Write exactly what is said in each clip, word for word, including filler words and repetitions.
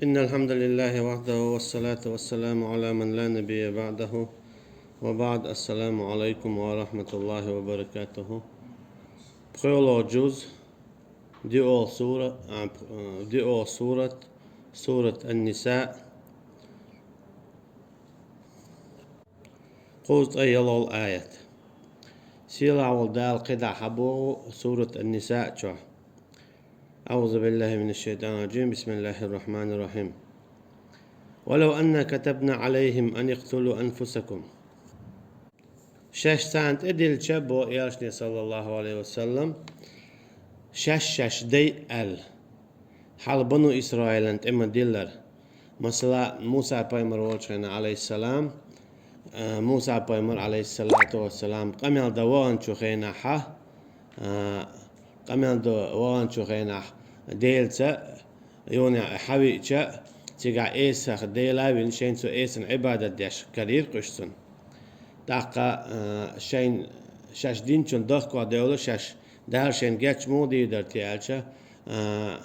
إن الحمد لله وحده والصلاة والسلام على من لا نبي بعده وبعد. السلام عليكم ورحمة الله وبركاته. ПхоьлгӀа жуз, диъолгӀа сура, а, п-, а, диъолгӀа сурат, сурат Ан-Ниса. Кхузткъе ялхолгӀа аят. Сийлахь волу Дала кхидӀа хьабоху сурат Ан-Ниса чохь. أعوذ بالله من الشيطان الرجيم. بسم الله الرحمن الرحيم. ولو أنا كتبنا عليهم أن اقتلوا أنفسكم. Шаьш царна тӀедиллича, боху элчане, саллаллаху Ӏалайхи ва саллам, шаьш-шаьш дайа аьлла, хьала Бану Исраилан тӀе ма-диллара. Масала, Муса пайхамар волчу хенахь, Ӏалайхиссалам, а, Муса пайхамар, Ӏалайхиссалату вассалам, къамел дан ваханчу хенахьа, а, къамел дан ваханчу хенахь Делаца, юха хьавиъча, цигахь эсах Дела а вина, шайна цу эсана Ӏибадат деш карийра уьш цунна. ТӀаккха, а, шайн, шаьш динчунна дохко девлла, шаьш Дала шайна гечмо дийр дара те аьлча, а,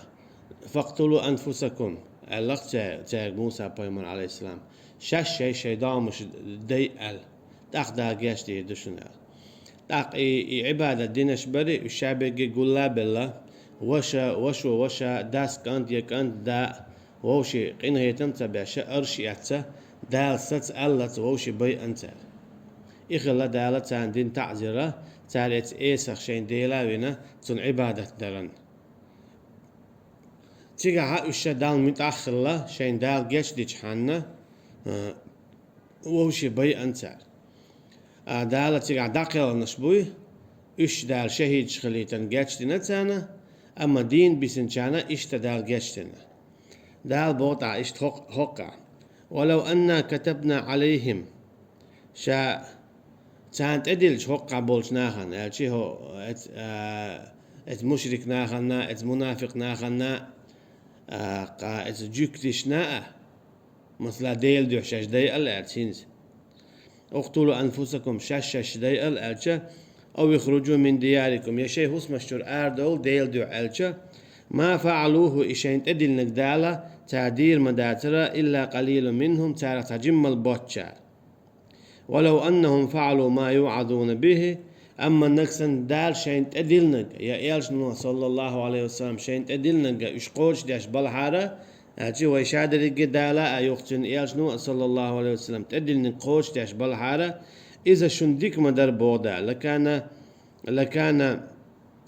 «Факътулу анфусакум», аьлла-кх цаьрга Муса пайхамар, Ӏалайхиссалам, шаьш шай-шайн догӀмаш дайа аьлла, тӀаккха Дала гечдийр ду шуна аьлла. ТӀаккха и, и Ӏибадат динарш бара, уьш шаберриге гулла а белла, ваша, вашо ваша, дас кӀант я кӀант да, вовшийн къинхетам а ца беш, арш а эцна, Дала саца аьллац, вовшийн байъина цара. И хилла Дала царна дина таӀзар, цара эцу эсах шайн Дела а вина, цунна Ӏибадат даран. Цигахьа уьш ша Далла муьтӀахь а хилла, шайна Дала гечдичхьана, а, вовшийн байъина цара. А, Дала цигахь дӀакхелхинарш буй, уьш Дала шахӀидаш хилийтина гечдина царна, амма дийна бисинчарна иштта Дала гечдина. Дала боху тӀаккха иштта хӀокх-, хӀокхахь: «Валав анна катабна Ӏалайхим». Ша царна тӀедиллича хӀокхахь болчу нахана, аьлча, хӀо, эц-, а, эцу мушрик нахана, эцу мунафикъ нахана, а, кха, эцу жуьгташна а, масала, Делан дуьхьа шаьш дайа аьлла аьлча хӀинца. «Уктулу анфусакум», шаьш-шаьш дайа аьлла аьлча, «Ав ихруджу мин диярикум», я шайн хӀусамаш чуьра арадовла Делан дуьхьа аьлча, «Ма фаӀалуху», и шайна тӀедиллинарг Дала цара дийр ма дацара, «илла къалилун минхум», царах цхьа жиммал боцчара. «Валав аннахум фаӀалу ма юӀазуна бихи», амма нагахь санна Дала шайна тӀедиллинарг, я элчано, саллаллаху Ӏалайхи ва саллам, шайна тӀедиллинарг уьш кхочушдеш балахьара, аьлча вай шадерриге Дала а юха цуьнан элчано, саллаллаху Ӏалайхи ва саллам, тӀедиллинарг кхочушдеш балахьара, иза шуна дика ма дара боху Дала, «лакана, лакана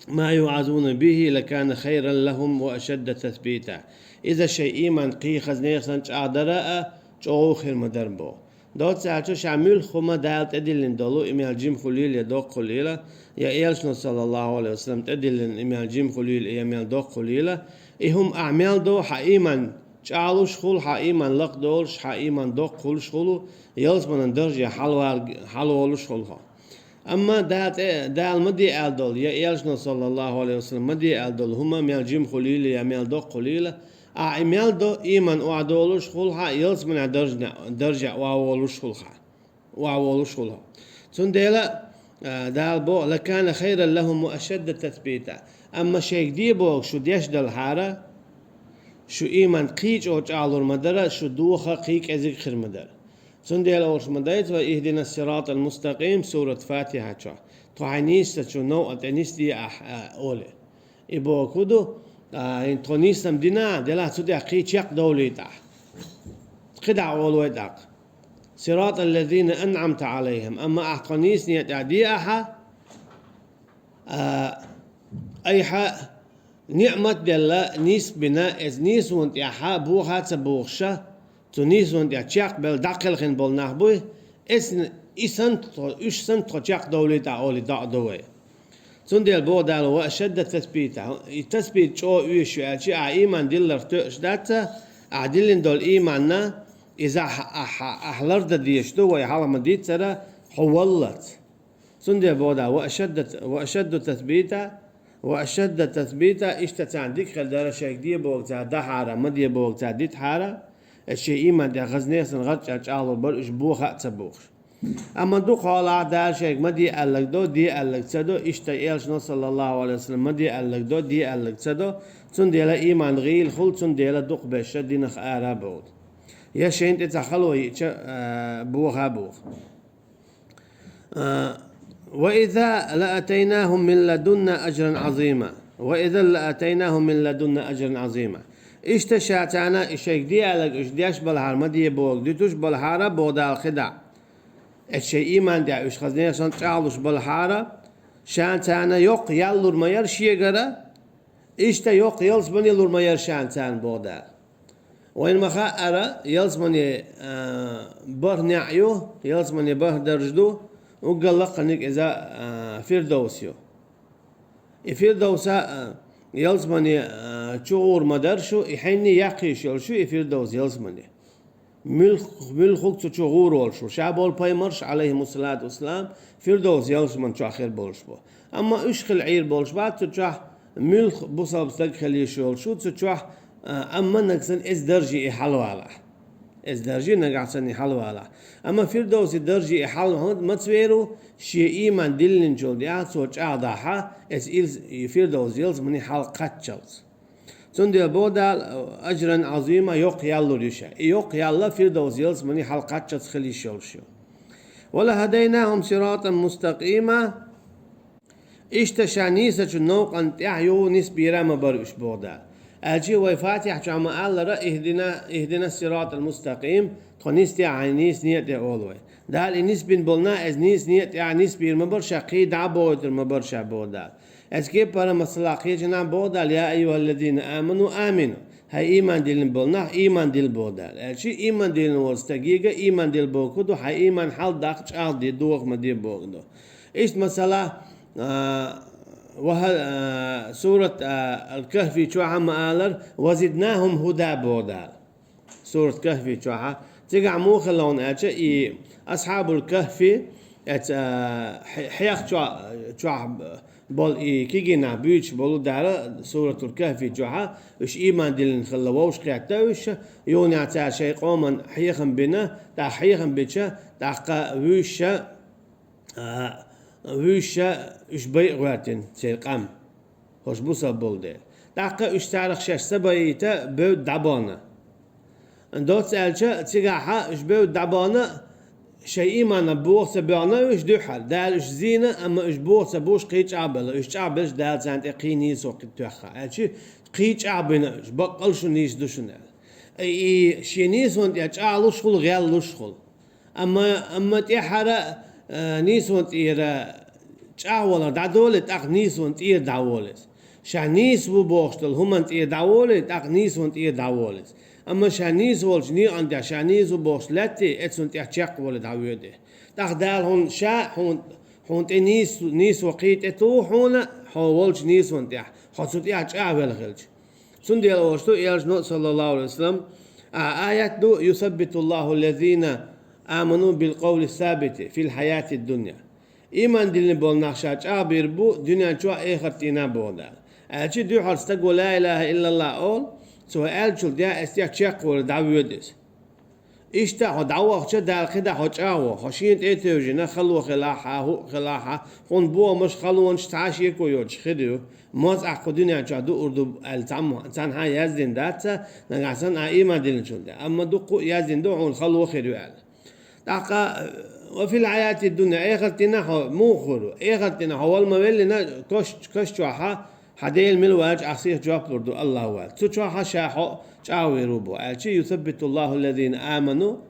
ма юӀазуна бихи лакана хайран лахум ва ашадда тасбита». Иза шайн ийман кхин хаза нехан санна чӀагӀдара а, чӀогӀа хир ма дара боху. Доцца аьлча, ша муьлхха хӀума Дала тӀедиллина долу, и мел жима хуьлийла я доккха хуьлийла, я элчано, саллаллаху Ӏалайхи ва саллам, тӀедиллина и мел жима хуьлийла, я мел доккха хуьлийла, и хӀума ахь мел до, хьан ийман чӀагӀлуш хуьлу, хьан ийман лакхадолуш, хьан ийман доккха хуьлуш хуьлу, ялсаманан дарже хьалвал-, хьалволуш хуьлу хьо. Амма Дала тӀе, Дала ма де аьлла долу, я элчано, саллаллаху Ӏалайхи ва саллам, ма де аьлла долу хӀума мел жима хуьлийла, я мел доккха хуьлийла, ахь и мел до, ийман охьадолуш хуьлу хьан, ялсаманан даржна-, дарже охьаволуш хуьлу хьан. охьаволуш хуьлу. Цундела, а, Дала боху: «Лакана хайран лахум ва ашадда тасбита». Амма шайга де боху шу деш далахьара, шу ийман кхин чӀогӀа чӀагӀлур ма дара, шу доха кхин кӀезиг хир ма дара. Цундела олуш ма дайта вай: «Ихдинас сиратал мустакъим», сурат Фатихьа чохь. Тхо хьайн нийсачу новкъа тӀе нисде ахь, а, олий. И боху хӀун ду, а, хӀинца тхо нийсам дина, делахь цу тӀехь кхин чекхдовлуьйтахь. КхидӀа олу вай тӀаккха: «Сиратал лазина анъамта Ӏалайхим». Амма ахь тхо нийсане тӀехь де ахьа, а, айхьа ниъмат делла, нийса бина, эцу нийсонан тӀехьа боха а ца бохуша, цу нийсонан тӀехь чекхбелла дӀакхелхина болу нах буй, эцна, и санна тхо, уьш санна тхо чекхдовлуьйтахь олий доӀа до вай. Цундела боху Дала: «Ва ашадда тасбита». И тасбит чӀогӀа оьшуш ю аьлча, ахь ийман дилларх тоьуш дац, ахь диллина долу ийманна, иза ахь, ахь, ахь лардан дезаш ду, вай хьалха ма-дийццара, хьо валлалц. Цундела боху Дала: «Ва ашадда, ва ашадду тасбита, ва ашадда тасбита», иштта царна дика хир дара, шайга де бохург цара дахьара, ма де бохург цара дитахьара, эцу шайн ийман тӀехь хаза нехан санна гӀазкӀ чӀагӀлур бара уьш боха а ца бохуш. Амма дукха хьолахь Дала шайга ма де аьлларг до, де аьлларг ца до, иштта Элчано, саллаллаху Ӏалайхи ва саллам, ма де аьлларг до, де аьлларг ца до, цундела иман гӀийла хуьлу, цундела дукхахберш динах ара а бовду. Я шайна тӀе цхьа хало йиъча, а, боха а боху. А, «وإذا لآتيناهم من لدنا أجرا عظيما. وإذا لآتيناهم من لدنا أجرا عظيما». Иштта ша царна и шайга де аьлларг уьш деш балахьара, ма де бохург дуьтуш балахьара, боху Дала кхидӀа. Эцу шайн иман тӀехь уьш хаза нехан санна чӀагӀлуш балахьара, ша царна йоккха ял лур ма яра шегара, иштта йоккха ялсамани лур ма яра ша царна, боху Дала. Вайна ма хаъара, ялсамани, а, бархӀ неӀ ю, ялсамани бархӀ дарж ду, уггар лакхарниг иза, а, Фирдовс ю. И Фирдовса, а, ялсамани, а, чу гӀур ма дара шу, и хьенний яккхийш йолуш ю и Фирдовс ялсамани. Муьлх-, муьлххуг цу чу гӀур волуш ву. Ша болу пайхамарш, Ӏалайхимуссалату вассалам, Фирдовс ялсаман чохь хир болуш бу. Амма уьш хила Ӏийр болуш бац цу чохь, муьлх бусалба стаг хила йиш йолуш ву цу чохь, а, амма нагахь санна эцу даржий и хьалавалахь. Эцу даржий нагахь санна и хьалавалахь. Амма Фирдовси даржий и хьала хӀунда маца вер ву, шен иман диллинчул тӀаьхьа цо чӀагӀдахьа, эцу илс-, и Фирдовс ялсамани хьалакхаччалц. Цундела боху Дала, ажран Ӏазима, йоккха ял лур ю ша. И йоккха ял Фирдовс ялсамани хьалакхаччалц хила йиш йолуш ю. «Ва лахадайнахум сиратан мустакъима». Иштта ша нийсачу новкъан тӀехь юха нисбийр а ма бара уьш, боху Дала. Аьлча вай Фатихьа чохь ма аллара: «Ихдина, ихдина сиратал мустакъим», тхо нисде хьайн нийса некъа тӀе, олу вай. Дала и нисбина болу нах, эцу нийса некъа тӀехь нисбийр ма бара ша, кхин дӀа а бохуьйтур ма бара ша, боху Дала. Эцу кепара масала кхечанхьа боху Дала: «Я айюхаллазина аману амину». Хьайн ийман диллина болу нах, ийман дилла, боху Дала. Аьлча ийман диллина волу стаге а ийман дилла бохург ду, хьайн ийман хьалдаккха, чӀагӀде, доха ма де бохург ду. Иштта масала, а, ва хьа-, а, сурат, а, Ал-Кахфи чохь а ма аллара: «Ва зиднахум худа», боху Дала. Сурат Кахфи чохь а. Цигахь муха хилла хьуна аьлча, и Асхьабул Кахфи, эца, а, хье-, хьех чохь, чохь болу и кегий нах буьйцуш болу Дала Суратул Кахфи чохь а, уьш ийман диллина хилла вовшахкхетта уьш, юханехь цара шайн къоман хьехам бина, тӀаккха хьехам бича, тӀаккха вуьйша, а, вуьйша уьш байа гӀоьртина церан къам, хӀорш бусалба болу дела. ТӀаккха уьш царах шаьш ца байийта бевдда дӀабахна. Доцца аьлча, цигахьа уьш бевдда дӀабахна, шайн ийманах боха ца боьгӀна уьш дуьххьара. Дала уьш зийна, амма уьш боха ца буш кхин чӀагӀбелла. Уьш чӀагӀбелча, Дала царна тӀе кхин нийсо тоьхна. Аьлча кхин чӀагӀбина уьш, баккъал шу нийса ду шуна аьлла. И шен нийсонна тӀе чӀагӀлуш хуьлу, гӀеллуш хуьлу. Амма, амма тӀаьххьара, а, нийсонна тӀера чӀагӀвалар дӀадолий, тӀаккха нийсонна тӀера дӀаволу иза. Ша нийса ву бохуш долу хӀуманна тӀера дӀаволий, тӀаккха нийсонна тӀера дӀаволу иза. Амма ша нийса волчу некъан тӀехь ша нийса ву бохуш лаьттий, эцунна тӀехь чекхволий дӀавоьду. ТӀаккха Дала хьуна ша, хьуна, хьуна тӀе нийса, нийсо кхин тӀе туху хьуна, хьо волчу нийсонна тӀехь, хьо цу тӀехь чӀагӀвелла хилча. Цундела олуш ду Элчано, саллаллаху Ӏалайхи ва саллам, а, аят ду: «Юсаббитуллаху ллазина аману билкъавли сабити фил хьаяти дунья». Ийман диллина болу нах ша чӀагӀбийр бу дуьнен чохь, эхарт дийнахь, боху Дала. Аьлча дуьххьара стаго «Ла илаха иллаллах» олу, цо аьллачул тӀаьхьа эцу тӀехь чекхволий дӀавоьду иза. Иштта хьо дӀавахча, Дала кхидӀа хьо чӀагӀво, хьо шена тӀе а тевжина, хало хилахь а, хӀуъа хилахь а, хьуна бохамаш, халонаш цхьа а шеко йоцуш хир ю. Моз ахь кху дуьнен чохь дуур ду аьлла цхьамма, цхьанхьа яздина дац, нагахь санна ахь ийман диллинчул тӀаьхьа. Амма дуккха а яздина ду хьуна хало хир ю аьлла. ТӀаккха, ва фил хьаяти дунья, эхарт дийнахь хьо муха хуьлу? Эхарт дийнахь хьо вала ма веллина, каш, каш чохьа, хьан Дела мила ваьлча ахь сиха жоп лур ду, Аллах ваьлча. Цу чохьа ша хьо чӀагӀвийр ву бо. Аьлча: «Юсаббитуллаху ллазина аману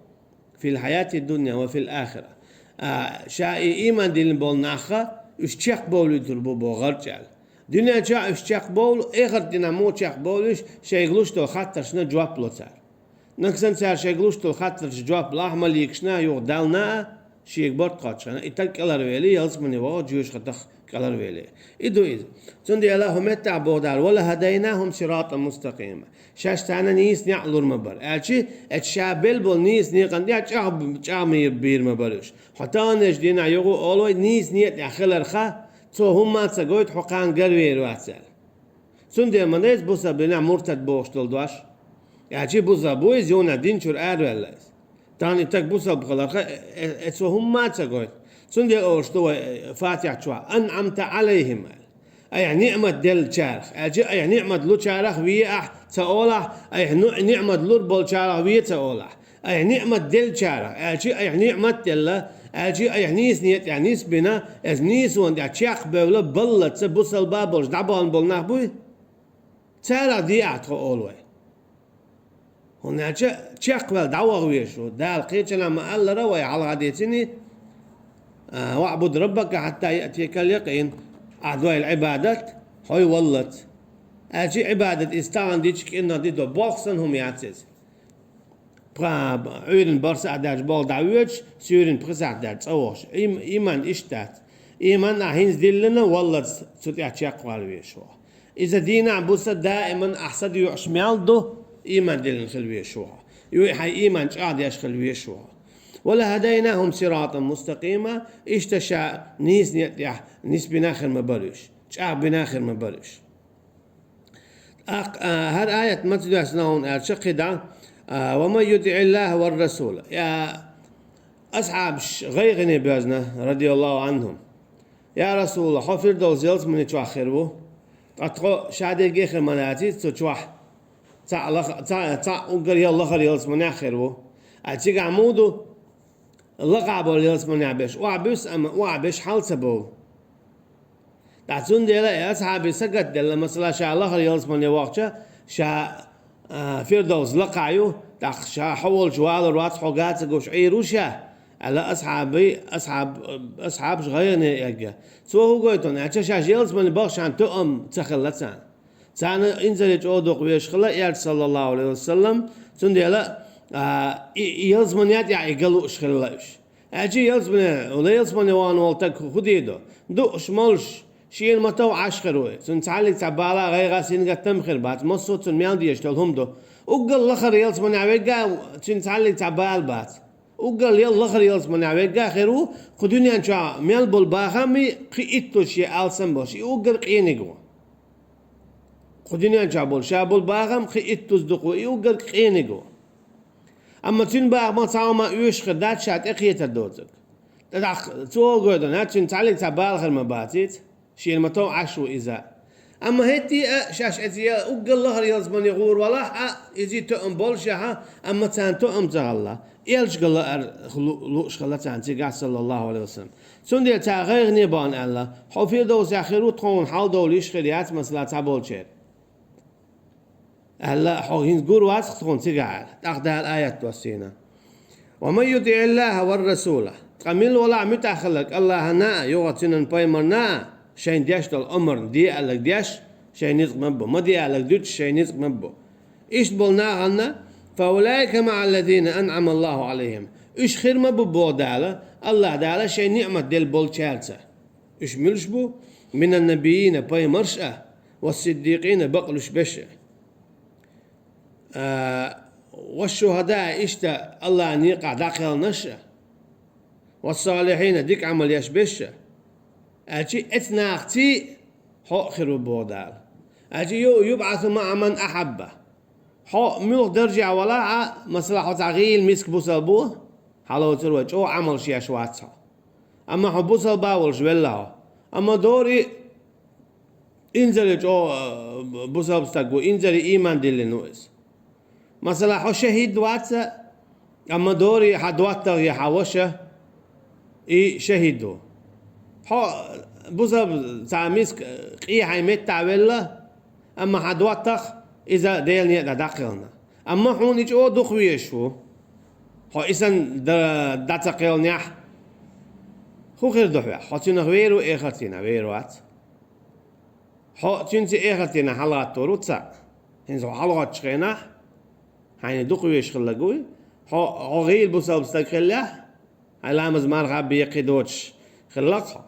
фил хьаяти дунья ва фил ахира». А, ша и ийман диллина болу нах, уьш чекхбовлуьйтур бу бо гӀарчӀ аьлла. Дуьнен чохь уьш чекхбовлу, эхарт дийнахь муха чекхбовлуьйтуш, шайга луш долу хаттаршна жоп ло цара. Нагахь санна цара шайга луш долу хаттаршна жоп лахь маликашна а, юха Далла а, шега барт кхоччу хенахь, и стаг кӀелхьарвели, ялсамане ваха, жоьжахатех кӀелхьарвели. И ду иза. Цундела хӀу меттахь боху Дала: «Ва лахадайнахум сиратан мустакъима». Шаьш царна нийса некъ лур ма бара. Аьлча, эцу ша белла болу нийса некъан тӀехь чӀагӀ-, чӀагӀбийр ма бара уьш. Хьо таханлерчу дийнахь юха олу вай, нийса некъа тӀехь хиларха, цо хӀумма а ца гойту хьо кхана гарвер вац аьлла. Цундела ма дайца бусалба динехь муртад бохуш долу дош. Аьлча бусалба ву иза, юха дин чуьра араваьлла иза. Тахана и стаг бусалба хиларх, э, э, цо хӀумма а ца гойту. Цундела олуш ду вай, э, Фатихьа чохь: «Анъамта Ӏалайхим», – аьлла. Айхьа ниъмат деллачарах, аьлча, айхьа ниъмат лучарах ве ахь ца олахь, айхьа ну-, ниъмат лур болчарах ве ца олахь. Айхьа ниъмат деллачарах, аьлча, айхьа ниъмат делла, аьлча, айхьа нийса некъа тӀехь нисбина, иза нийсонан тӀехь чекхбевлла, баллаца бусалба болуш дӀабахана болу нах буй? Царах де ахь тхо, олу вай. ХӀунда аьлча чекхваьлла дӀаваха везаш ву. Дала кхечанхьа ма-аллара, вай хьалха дийцина: «ВаӀбуд раббака хьатта яътиякал якъин», ахь дойла Ӏибадат хьо валлалц. Аьлча Ӏибадат иза тахана дича кӀирнах дито, болх санна хӀума яц иза. Пха-, Ӏуьйранна бархӀ сахьт даьлча болх дӀавоьдуш, суьйранна пхи сахьт даьлча цӀа вогӀуш. Им-, иман иштта дац. Иман ахь хӀинца диллина, валлалц цу тӀехь чекхвала везаш ву. Иза дийнахь-буса даиман ахь са доьӀуш мел ду, иман диллина хила везаш ву хьо. Юй хьайн иман чӀагӀдеш хила везаш ву хьо. «Ва лахӀадайнахӀум сиратан мустакъима», иштта ша нийса некъа тӀехь нисбина хир ма бара уьш, чӀагӀбина хир ма бара уьш. ТӀаккха, а, хӀара аят маца доьссина хьуна аьлча кхидӀа, а, «Ва ман ютиӀиллахӀа ва расула». Я асхьабаш гӀайгӀане боьзна, радияллаху Ӏанхум. «Я Расулаллах, хьо Фирдовс ялсамани чохь хир ву. Ткъа тхо ша дерриге хир ма даций цу чохь. Цхьаъ лаха-, цхьаъ, цхьаъ уггар ял лахара ялсаманехь хир ву. Ай цигахь муха ду лакхахь болу ялсаманехь берш охьабуьсу, амма охьаберш хьал ца бовлу». ТӀаккха цундела и асхьабе сагатделла, масала, ша лахара ялсамане вахча, ша, а, Фирдовс лакхахь ю, тӀаккха ша хьо волчу валур вац, хьо га ца гуш Ӏийр ву ша, аьлла асхьабий, асхьаб-, асхьабаш гӀайгӀане эгга. Цо хӀун гойту аьлча, шаьш ялсамане бахча тоам ца хилла царна. Царна инзаре чӀогӀа дукха везаш хилла Элча, саллаллаху Ӏалайхи ва саллам, цундела, а, и, и ялсамане тӀехь и ган лууш хилла уьш. Аьлча ялсамане, ялсамане вахана волу стаг хӀун дийр ду? Дууш, молуш, шена ма-тов Ӏаш хир ву. Цуьнан цхьаьллиг цхьа бала, гӀайгӀа, сингаттам хир бац, массо а цунна мел дезаш долу хӀума ду. Уггар лахара ялсаманехь верг а цуьнан цхьаьллиг цхьа бала бац. Уггар ял лахара ялсаманехь верг а хир ву, кху дуьнен чохь мел болу бахам и кхин иттаза шен алсам болуш, и уггар къениг ву. Кху дуьнен чохь болу ша болу бахам кхин иттаза дукха ву, и уггар къениг ву. Амма цуьнан бахамах цхьа хӀума оьшуш хир дац ша тӀекхетар доцург. ТӀаккха цо хӀун гойту аьлча, цуьнан цхьаьллиг цхьа бала хир ма баций цо, шена ма-тов Ӏаш ву иза. Амма хӀетте а шаьш эца я уггар лахара ялсамане гӀур валахь а, иза тоам боллушехь а, амма царна тоам ца хилла, Элча ган лаар лу-, лууш хилла царна цигахь, саллаллаху Ӏалайхи ва саллам. Цундела цара гӀайгӀане бахана аьлла: «Хьо Фирдовсехь хир ву, тхуна хьал довлийш хир яц, масала, цхьаболчеран», аьлла, хьо хӀинца гур вац-кх тхуна цигахь аьлла. ТӀаккха Дала аят доссийна: «Ва ман ютиӀиллахӀа ва расула». Ткъа мила валахь муьтӀахь хилларг АллахӀана а, юха цуьнан пайхамарна а, шайна деш долу омарна де аьлларг деш, шайн ницкъ ма бу, ма де аьлларг дуьтуш, шайн ницкъ ма бу. Иштта болу нахана: «Фа улаика маӀа ллазина анӀама АллахӀу Ӏалайхим». Уьш хир ма бу боху Дала, АллахӀ Дала шайн ниъмат делла болчаьрца. Уьш муьлш бу? «Минан набийина», пайхамарш а, «ва сиддикъина», бакълуьйш берш а, а, «ва шухӀада», иштта АллахӀан некъахь дӀакхелхинарш а, «ва салихьина», дика Ӏамал еш берш а. Аьлча эцу нахаций хьо а хир ву боху Дала. Аьлча ю-, «юбӀасу маӀа ман ахьабба». Хьо муьлха даржехь валахь а, масала, хьо цхьа гӀийла миска бусалба ву, хьалоцур вай, чӀогӀа Ӏамалш еш вац хьо. Амма хьо бусалба волуш велла хьо. Амма дора и инзаре чӀогӀа, а, бусалба стаг ву, инзаре иман диллина ву иза. Масала, хьо шахӀид вац а, амма дора хьан доттагӀа я хьан ваша, и шахӀид ву. Хьо бусалба цхьа миска къе хьайн меттахь велла, амма хьан доттагӀа иза Делан некъа тӀехь дӀакхелхина. Амма хьуна и чӀогӀа дукха везаш ву. Хьо и санна д-, дӀа ца кхелхинехь, хӀун хир ду хьоьх? Хьо цуьнах вер ву, эхартина вер вац. Хьо цуьнца эхартина хьалагӀаттор ву цхьаъ. ХӀинца хьо хьалагӀоттучу хенахь, хьайна дукха везаш хилларг вуй, хьо, хьо гӀийла бусалба стаг хиллехь, хьайн ламаз-марха бен кхин доцуш хилла-кх хьо.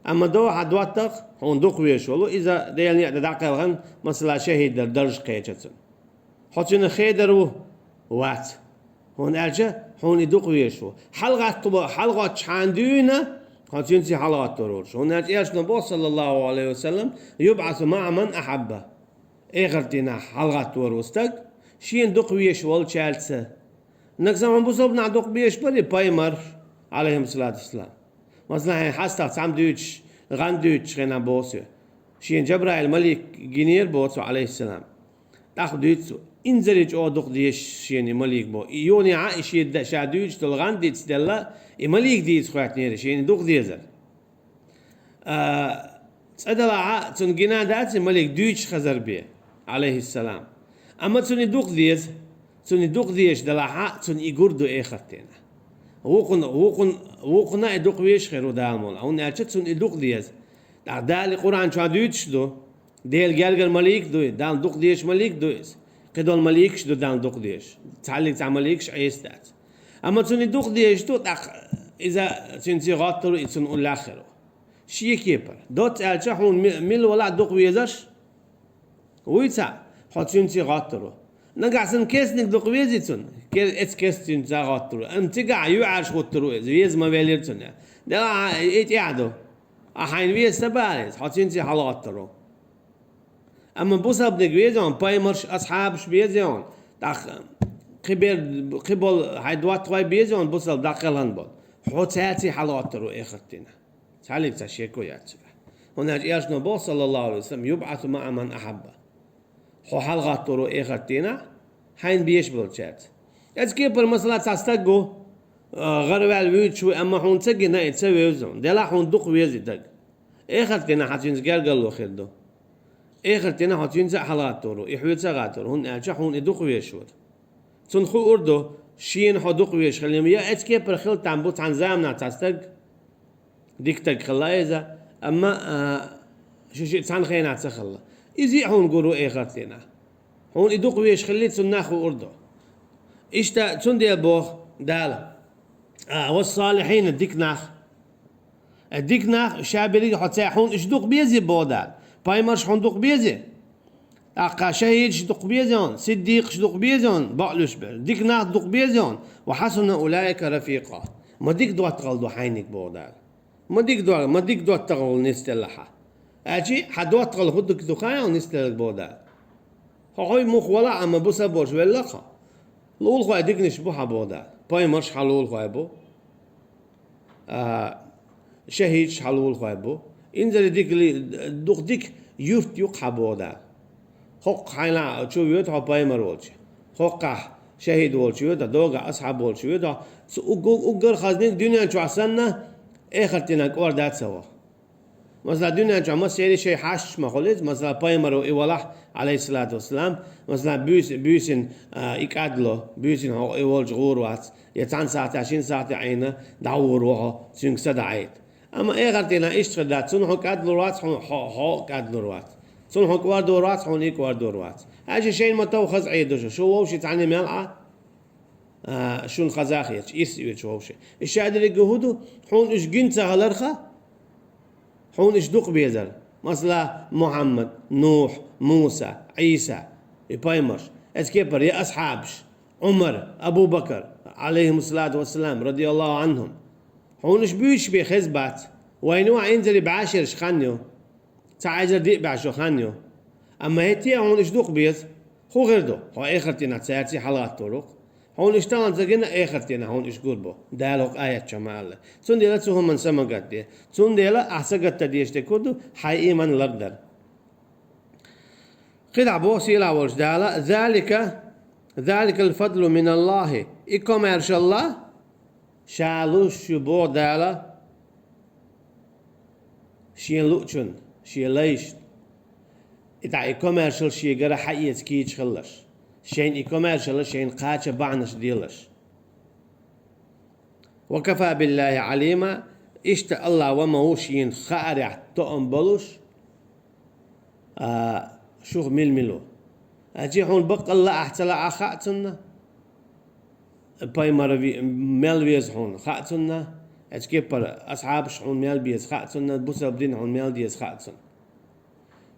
Амма дора хьан доттагӀа, хьуна дукха везаш волу, иза Делан некъа тӀе дӀакхелхина, масала, шахӀид дар даржа кхеча цунна. Хьо цуьнан хедар ву? Вац. ХӀунда аьлча хьуна и дукха везаш ву. ХьалагӀатто-, хьалагӀоттуш хьайна дуьйна, хьо цуьнца хьалагӀаттор волуш. ХӀунда аьлча Элчано боху, саллаллаху Ӏалайхи ва саллам: «ЮбӀасу маӀа ман ахьабба». Эхарт дийнахь хьалагӀаттор ву стаг шена дукха везаш волчаьрца. Нагахь санна хьуна бусалба нах дукха безаш бара пайхамар, алейхиссалату вассалам. Масала, хьайн хьастагӀа цхьамма дуьйцуш, гӀан дуьйцучу хенахь боху со. Шена Жабраил малик гинера боху цо, алейхиссалам. ТӀаккха дуьйцу цо, инзаре чӀогӀа дукха дезаш шена и малик боху. И йоне Ӏа и шен да-, ша дуьйцуш долу гӀан дицделла, и малик дийца хӀоьттинера шена дукха дезар. А, цкъа делахь а, цунна гина дац и малик дуьйцуш хазар бен, алейхиссалам. Амма цунна и дукха деза, цунна и дукха дезаш делахь а, цунна и гур ду эхарт дийнахь. Вукхунна, вукхунна, вукхунна и дукха везаш хир ву Дала мукъ лахь, хӀунда аьлча цунна и дукха деза. ТӀаккха Дала и Къуръан чохь дуьйцуш ду, Делан гергара малик а ду, Далла дукха дезаш малик а ду иза. Кхидолу маликаш а ду Далла дукха дезаш. Цхьаьллиг цхьа маликаш Ӏеса дац. Амма цунна и дукха дезаш ду, тӀаккха иза цуьнца гӀоттур ву, и цунна уллехь хир ву. Шен кепара. Доцца аьлча, хьуна ми-, мила валахь дукха везарш вуй цхьаъ, хьо цуьнца гӀоттур ву. Нагахь санна кесниг дукха вези цунна, ке-, эцу кеста цуьнца гӀоттур ву. Амма цигахь юьхьӀаьржа хӀуттур ву иза, веза ма велира цунна. Делахь а и тӀехь ду. Ахь хьайна веза ца бахара иза, хьо цуьнца хьалагӀоттур ву. Амма бусалбаниг веза хьуна, пайхамарш, асхьабаш беза хьуна, тӀаккха кхибер-, кхиболу хьайн доттагӀой беза хьуна, бусалба дӀакхелхина болу. Хьо цаьрца хьалагӀоттур ву эхарт дийнахь. Цхьаьллиг цхьа шеко яц цигахь. ХӀунда аьлча элчано боху, саллаллаху алейхи ва саллям, «Юбъасу маъа ман ахьабба». Хьо хьалагӀоттур ву эхарт дийнахь, хьайна безаш болчаьрца. Эцу кепара, масала, цхьа стаг ву, а, гӀараваьлла вуьйцуш ву, амма хьуна ца гина и, ца вевза хьуна. Делахь хьуна дукха веза и дага. Эхарт дийнахь хьан цуьнца гергарло хир ду. Эхарт дийнахь хьо цуьнца а хьалагӀаттор ву, и хьоьца а гӀаттор ву, хӀунда аьлча хьуна и дукха везаш вара. Цунна хуур ду, шена хьо дукха везаш хилла, я эцу кепара хила там бу цхьана заманахь цхьа стаг, дика стаг хилла иза, амма, а, шу шиъ цхьана хенахь ца хилла. Иза а хьуна гур ву эхарт дийнахь. Хьуна и дукха везаш хилли, цунна а хуур ду. Иштта цундела боху Дала, а, «Вассалихьина», дика нах. Э, дика нах, ша берриге хьо цаьрца, хьуна уьш дукха безий боху Дала? Пайхамарш хьуна дукха безий? ТӀаккха шахӀидаш дукха безий хьуна, сиддикъаш дукха безий хьуна, бакълуьйш бер. Дика нах дукха безий хьуна, «ва хьасуна улаика рафикъа». Ма дика доттагӀалла ду хьайниг боху Дала. Ма дика до-, ма дика доттагӀалла нисделла хьан. Аьлчи хьан доттагӀалла хӀун дика ду хаьий хьуна нисделларг боху Дала. Хьо хьуй муха вала, амма бусалба волуш велла хьо. Лулахой диканаш бу хьан боху Дала. Пайхамарш хьан лулахой бу. А, шахӀидаш хьан лулахой бу. Инзаре дика ли-, дукха дика юрт ю-кх хьан боху Дала. ХӀокху хьайна чу воьду хьо пайхамар волчу. ХӀокхахь шахӀид волчу воьду, догахь асхьаб волчу воьду. Цу уг-, уг-, уггар хазниг дуьнен чохь санна, эхарт дийнахь кӀорда ца вахна. Масала, дуьнен чохь массеран шайн хьашташ ма хуьлу иза, масала, пайхамаро и валахь, алейхиссалату вассалам, масала, буьйс-, буьйсина, а, и кӀадло, буьйсина хьо и волчу гӀур вац, я цхьана сахьтехь, шина сахьтехь Ӏийна дӀагӀур ву хьо, цуьнга са дӀаайта. Амма эхарт дийнахь иштта хир дац, цунна хьо кӀадлур вац, хьо, хьо, хьо кӀадлур вац. Цунна хьо кӀордор вац, хьуна и кӀордор вац. Хьаьжа шайна ма тов хаза Ӏийр ду шу, шу вовшийн цхьаьна мел Ӏа, а, шуна хаза хеташ, ирс оьцуш вовшийн. И ша дерриге хӀун ду, хьуна уьш гина ца хиларха, хьуна уьш дукха безар. Масала, Мухьаммад, Нухь, Муса, Ӏийса, и пайхамарш, эцу кепара я асхьабаш, Ӏумар, Абу Бакар, алейхимуссалату вассалам, радияллаху анхум. Хьуна уьш буьйцуш бен хеза бац. Вайна ван инзаре бӀешераш хан ю. Цхьа эзар диъ бӀе шо хан ю. Амма хӀетте а хьуна уьш дукха беза. ХӀун хир ду? Хьо эхарт дийнахь цаьрца хьалагӀаттор ву-кх. Хьуна уьш тахана ца гина, эхарт дийнахь хьуна уьш гур бу. Дала хӀокху аят чохь ма аьлла. Цундела цу хӀуманна са ма гатде. Цундела ахь са гатта дезаш дерг хӀун ду, хьайн ийман лардар. КхидӀа боху сийлахь волчу Дала: «Залика, заликал фадлу миналлахи». И комаьршалла ша луш ю боху Дала шен луучунна, шен лайшна. И дӀа и комаьршалла шегара хьаэца кийча хилалаш. Шайна и комаьршалла шайна кхача бахьанаш делаш. «Ва кафа биллахи Ӏалима», иштта Аллах ва ма ву шена хаарехь тоам болуш, а, шух мила-мила ву. Аьлча хьуна баккъалла ахь ца лаахь хаьа цунна, пайхамар ви-, мел веза хьуна хаьа цунна, эцу кепара асхьабаш хьуна мел беза хаьа цунна, бусалба дин хьуна мел деза хаьа цунна.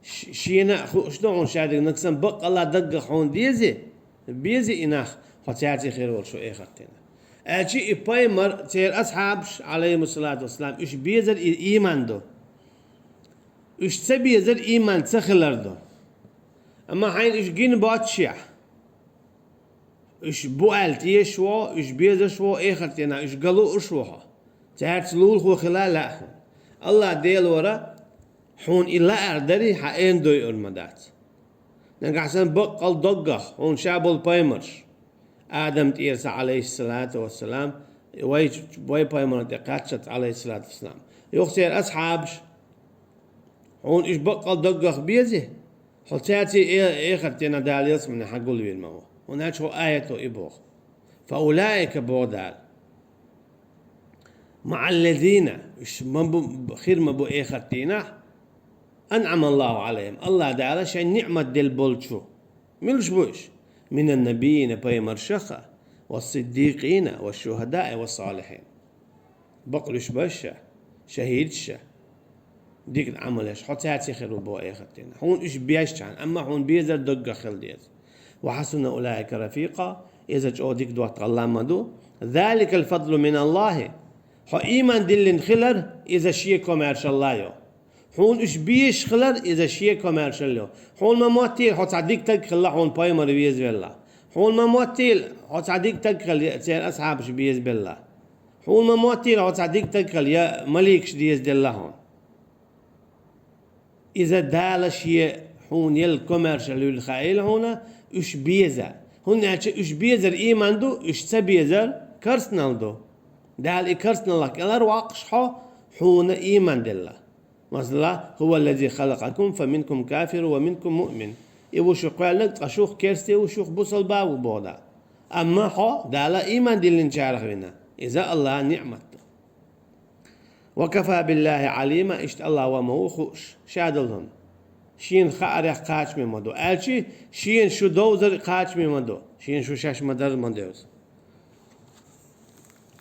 Ш-, шена а хууш ду хьуна шадерг, нагахь санна баккъалла даггах хьуна дези, бези и нах, хьо цаьрца хир волуш ву эхарт дийнахь. Аьлча и пайхамар, церан асхьабаш, алейхимуссалату вассалам, уьш безар и ийман ду. Уьш ца безар ийман ца хилар ду. Амма хьайна уьш гина боццушехь, Уьш бу аьлла тешаш ву хьо, уьш безаш ву хьо, эхартӀена уьш ган лууш ву хьо. Цаьрца лулахо хила лаьа хьуна. АллахӀ Дела вара, хьуна и лаар дарий, хьан эр дойур ма дац. Нагахь санна баккъал доггах хьуна ша болу пайхамарш, Адам тӀера са, Ӏалайхиссалату вассалам, вай, вай пайхамарна тӀе кхаччалц, Ӏалайхиссалату вассалам, юха церан асхьабаш, хьуна уьш баккъал доггах безий, хьо цаьрца э-, эхартӀена Дала ялсамане хьан гулвийр ма ву. ХӀунда аьлча хьо аято и боху. Фа улаика, боху Дала. Маъаллазина, уьш ма бу, хир ма бу эхартӀийнахь, анъама Аллаху Ӏалайхим, АллахӀ Дала шайн ниӀмат делла болчу. Милаш бу уьш? Минан набийина, пайхамаршах а, ва сиддикъина, ва шухадаи, ва салихин. Бакълуьйш баша, шахӀидаш а, дика Ӏамалеш, хьо цаьрца хир ву боху эхартӀена. Хьуна уьш беш чхьана, амма хьуна безар доггах хила деза. Ва хьасуна улаика рафикъа, иза чӀогӀа дика доттагӀалла ма ду. Заликал фадлу миналлахи. Хьо ийман диллина хилар, иза шен комаьршалла ю. Хьуна уьш безаш хилар, иза шен комаьршалла ю. Хьуна ма моттийла, хьо цхьа дика стаг хилла, хьуна пайхамар везавелла. Хьуна ма моттийла, хьо цхьа дика стаг хилла, церан асхьабаш безабелла. Хьуна ма моттийла, хьо цхьа дика стаг хилла, я маликаш дезаделла хьуна. Иза Дала шен хьуна елла комаьршалла юьлла хаийла хьуна, уьш беза. ХӀунда аьлча уьш безар ийман ду, уьш ца безар карснал ду. Дала и карсналлах кӀелхьарвоккхуш хьо, хьуна ийман делла. Масала, хӀува ллази халакъакум, фа минкум кафирун ва минкум муъмин. И ву шу кхоьллинарг, ткъа шух керсте ву, шух бусалба ву, боху Дала. Амма хьо Дала ийман диллинчарах вина. Иза АллахӀан ниӀмат ду. Ва кафа биллахи Ӏалима, иштта АллахӀ ва ма ву хууш, ша долу хӀума. Шена хаарх кхачаме ма ду. Аьлчи, шена шу довзар кхачаме ма ду. Шена шу шаьш ма-дарра ма девза.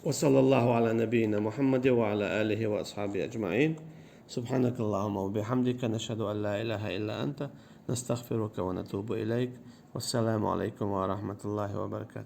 Ва саллаллаху Ӏала набийина Мухьаммадин ва Ӏала алихи ва асхьабихи аджмаӀин. Субхьанакаллахумма ва бихьамдика, нашхьаду ан ла илаха илла анта, настагъфирука ва натубу илайк. Вассаламу Ӏалайкум ва рахьматуллахи ва баракатух.